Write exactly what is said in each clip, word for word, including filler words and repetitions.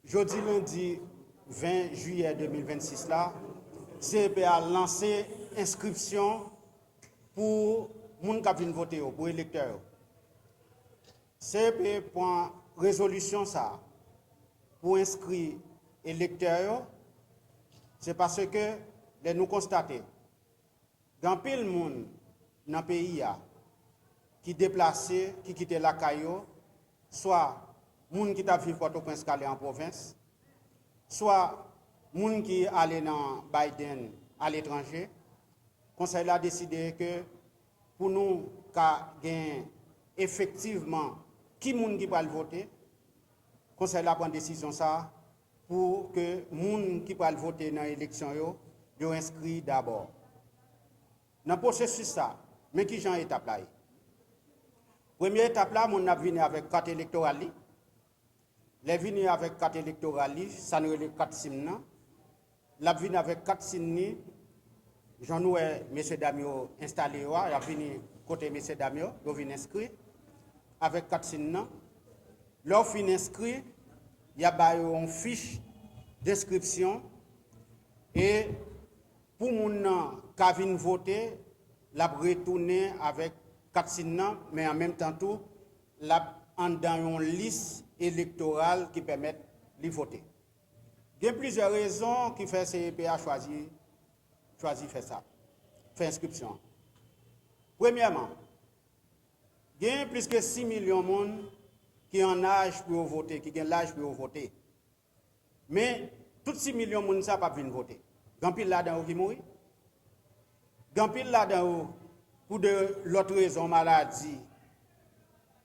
Jodi lendi ven jiyè de mil vennsis la, C E P a lanse enskripsyon pou moun k ap vin vote yo, pou elektè yo. C E P pran rezolisyon sa a pou enskri elektè yo, se paske lè nou konstate gen anpil moun nan peyi a ki deplase, ki kite lakay yo, swa moun ki t ap viv Pòtoprens k ale an pwovens, swa moun ki ale nan Biden aletranje. Konsèy la deside ke pou nou ka gen efektivman ki moun ki pral vote, konsèy la pran desizyon sa a pou ke moun ki pral vote nan eleksyon yo, yo enskri dabò. Nan pwosesis sa, men ki jan etap la ye. Premye etap la, moun nan ap vini avèk kat elektoral li. Lè vini avèk kat elektoral li, sa n rele kat sim nan, l ap vini avèk kat sim ni, jan nou wè mesye dam yo enstale yo a, y ap vini kote mesye dam yo, yo vin enskri avèk kat sim nan. Lè w fin enskri, y ap ba yo yon fich denskripsyon e pou moun nan ka vin vote, l ap retounen avèk kat sim nan, men an menm tan tou, l ap anndan yon lis elektoral ki pèmèt li vote. Gen plizyè rezon ki fè C E P a chwazi, chwazi fè sa, fè enskripsyon an. Premyèman, gen plis ke sis milyon moun ki an aj pou yo vote, ki gen laj pou yo vote. Men, tout sis milyon moun sa p ap vin vote. Gen anpil ladan yo ki mouri. Gen anpil ladan yo, pou de lòt rezon, maladi,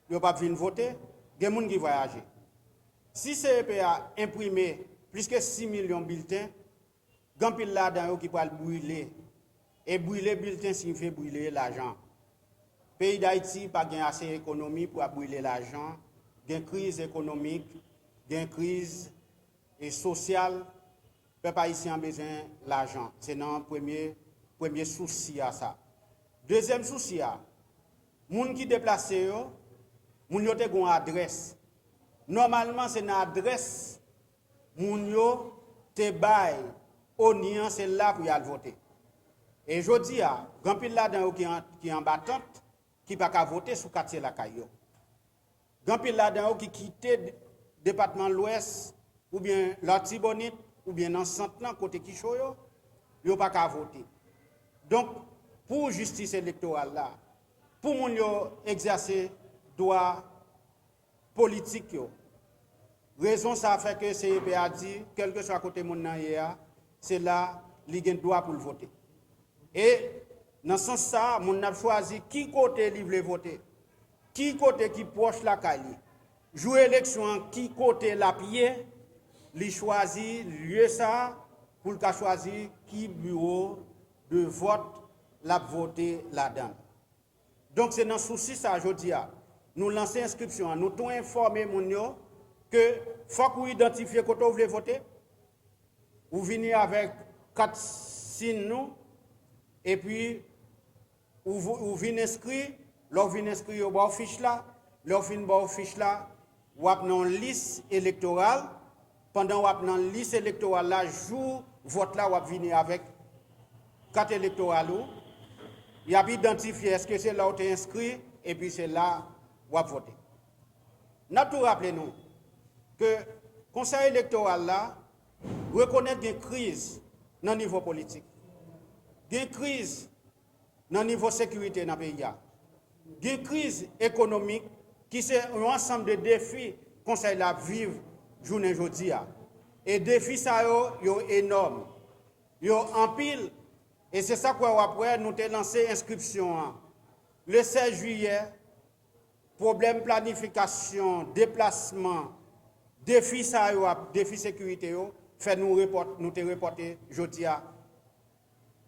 yo p ap vin vote. Gen moun ki vwayaje. Si C E P a enprime plis ke sis milyon bilten, gen anpil ladan yo ki pral brile. E brile bilten siyifi brile lajan. Peyi Dayiti pa gen ase ekonomi pou ap brile lajan. Gen kriz ekonomik, gen kriz e sosyal, pèp ayisyen an bezwen lajan. Se nan premye, premye sousi a sa. Dezyèm sousi a, moun ki deplase yo, moun yo te gen yon adrès. Nòmalman, se nan adrès moun yo te bay O N I an, se la pou y al vote. E jodi a, gen anpil ladan yo ki an, ki anba tant, ki pa ka vote sou katye lakay yo. Gen anpil ladan yo ki kite depatman Lwès oubyen Latibonit oubyen nan sant lan kote ki cho yo, yo pa ka vote. Donk, pou jistis elektoral la, pou moun yo egzèse dwa politik yo, rezon sa a fè ke C E P a di, kèlkeswa kote moun nan ye a, se la li gen dwa pou l vote. E nan sans sa a, moun nan ap chwazi ki kote li vle vote, ki kote ki pwòch lakay li. Jou eleksyon an, ki kote l ap ye, li chwazi lye sa a pou l ka chwazi ki biwo de vòt l ap vote ladan l. Donk, se nan sousi sa a, jodi a, nou lanse enskripsyon an. Nou tou enfòme moun yo ke fòk ou idantifye kote w vle vote. Ou vini avèk kat sim nou, epi ou, vo- ou vin enskri. Lè w vin enskri, yo ba w fich la. Lè w fin ba w fich la, w ap nan yon lis elektoral. Pandan w ap nan lis elektoral la, jou vòt la, w ap vini avèk kat elektoral ou. Y ap idantifye èske se la w te enskri, epi se la w ap vote. N ap tou raple nou ke Konsèy Elektoral la rekonèt gen kriz nan nivo politik. Gen kriz nan nivo sekirite nan peyi a. Gen kriz ekonomik ki se yon ansanm de defi Konsèy la ap viv jounen jodi a. E defi sa yo, yo enòm. Yo anpil, e se sa k wè w ap wè nou te lanse enskripsyon an le sèz jiyè. Pwoblèm planifikasyon, deplasman, defi sa yo ap, defi sekirite yo, fè nou repòt, nou te repòte jodi a,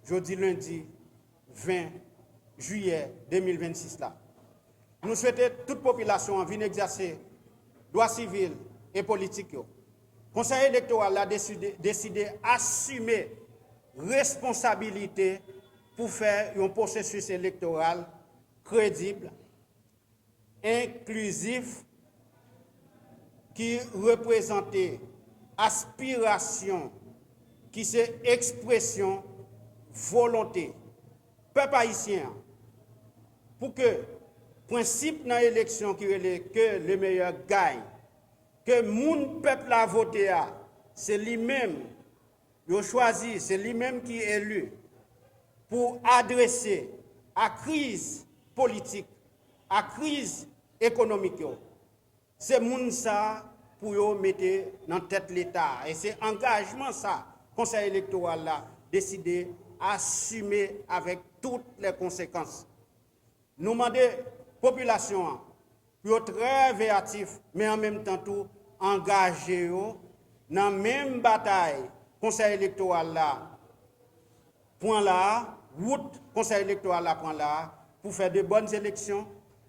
jodi lendi ven jiyè de mil vennsis la. Nou swete tout popilasyon an vin egzèse dwa sivil e politik yo. Konsèy Elektoral la deside, deside asime responsabilite pou fè yon pwosesis elektoral kredib, enklizif, ki reprezante aspirasyon ki se ekspresyon volonte pèp ayisyen an, pou ke prensip nan eleksyon ki rele que le meilleur gagne, ke moun pèp la vote a, se li menm yo chwazi, se li menm ki eli pou adrese a kriz politik, a kriz ekonomik yo. Se moun sa pou yo mete nan tèt Leta a. E se angajman sa Konsèy Elektoral la deside asime avèk tout lè konsekans. Nou mande popilasyon an pou yo trè veyatif, men an menm tan tou angaje yo nan menm batay Konsèy Elektoral la pran la a, wout Konsèy Elektoral la pran la a, pou fè de bòn eleksyon,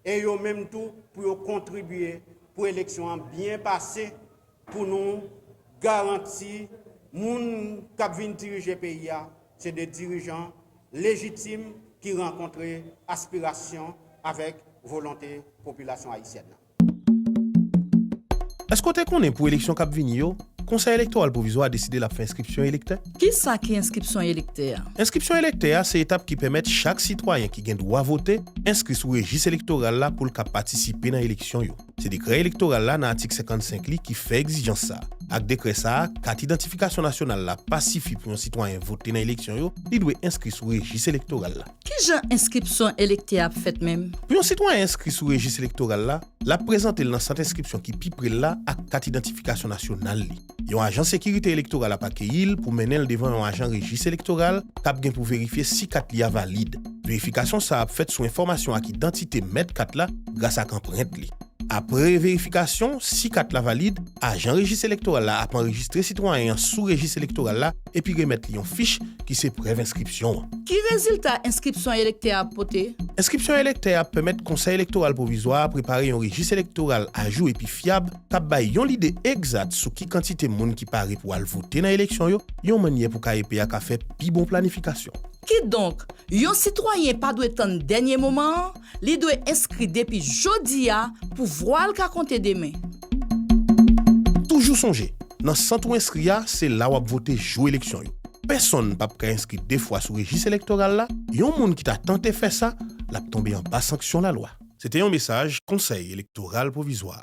e yo menm tou pou yo kontribye pou eleksyon an byen pase, pou nou garanti moun k ap vin dirije peyi a se de dirijan lejitim ki rankontre aspirasyon avèk volonte popilasyon ayisyèn nan. Èske w te konnen pou eleksyon k ap vini yo, Konsèy Elektoral Pwovizwa a deside l ap fè enskripsyon elektè? Ki sa ki enskripsyon elektè a? Enskripsyon elektè a se etap ki pèmèt chak sitwayen ki gen dwa vote enskri sou rejis elektoral la pou l ka patisipe nan eleksyon yo. Se dekrè elektoral la nan atik senkannsenk li ki fè egzijans sa a. Ak dekrè sa a, kat idantifikasyon nasyonal la pa sifi pou yon sitwayen vote nan eleksyon yo, li dwe enskri sou rejis elektoral la. Kijan enskripsyon elektè a ap fèt menm? Pou yon sitwayen enskri sou rejis elektoral la, l ap prezante l nan sant enskripsyon ki pi pre l la ak kat idantifikasyon nasyonal li. Yon ajan sekirite elektoral ap akeyi l pou mennen l devan yon ajan rejis elektoral k ap gen pou verifye si kat li a valid. Verifikasyon sa a ap fèt sou enfòmasyon ak idantite mèt kat la gras ak anprent li. Apre verifikasyon, si kat la valid, ajan rejis elektoral la ap anrejistre sitwayen an sou rejis elektoral la epi remèt li yon fich ki se prèv enskripsyon an. Ki rezilta enskripsyon elektè a ap pote? Enskripsyon elektè a ap pèmèt Konsèy Elektoral Pwovizwa a prepare yon rejis elektoral ajou epi fyab k ap bay yon lide egzat sou ki kantite moun ki pare pou al vote nan eleksyon yo, yon mannyè pou K E P a ka fè pi bon planifikasyon. Kidonk, yon sitwayen pa dwe tann dènye moman an, li dwe enskri depi jodi a pou vwa l ka konte demen. Toujou sonje, nan sant ou enskri a, se la w ap vote jou eleksyon yo. Pèsonn p ap ka enskri de fwa sou rejis elektoral la, yon moun ki ta tante fè sa, l ap tonbe anba sanksyon lalwa. Se te yon mesaj Konsèy Elektoral Pwovizwa.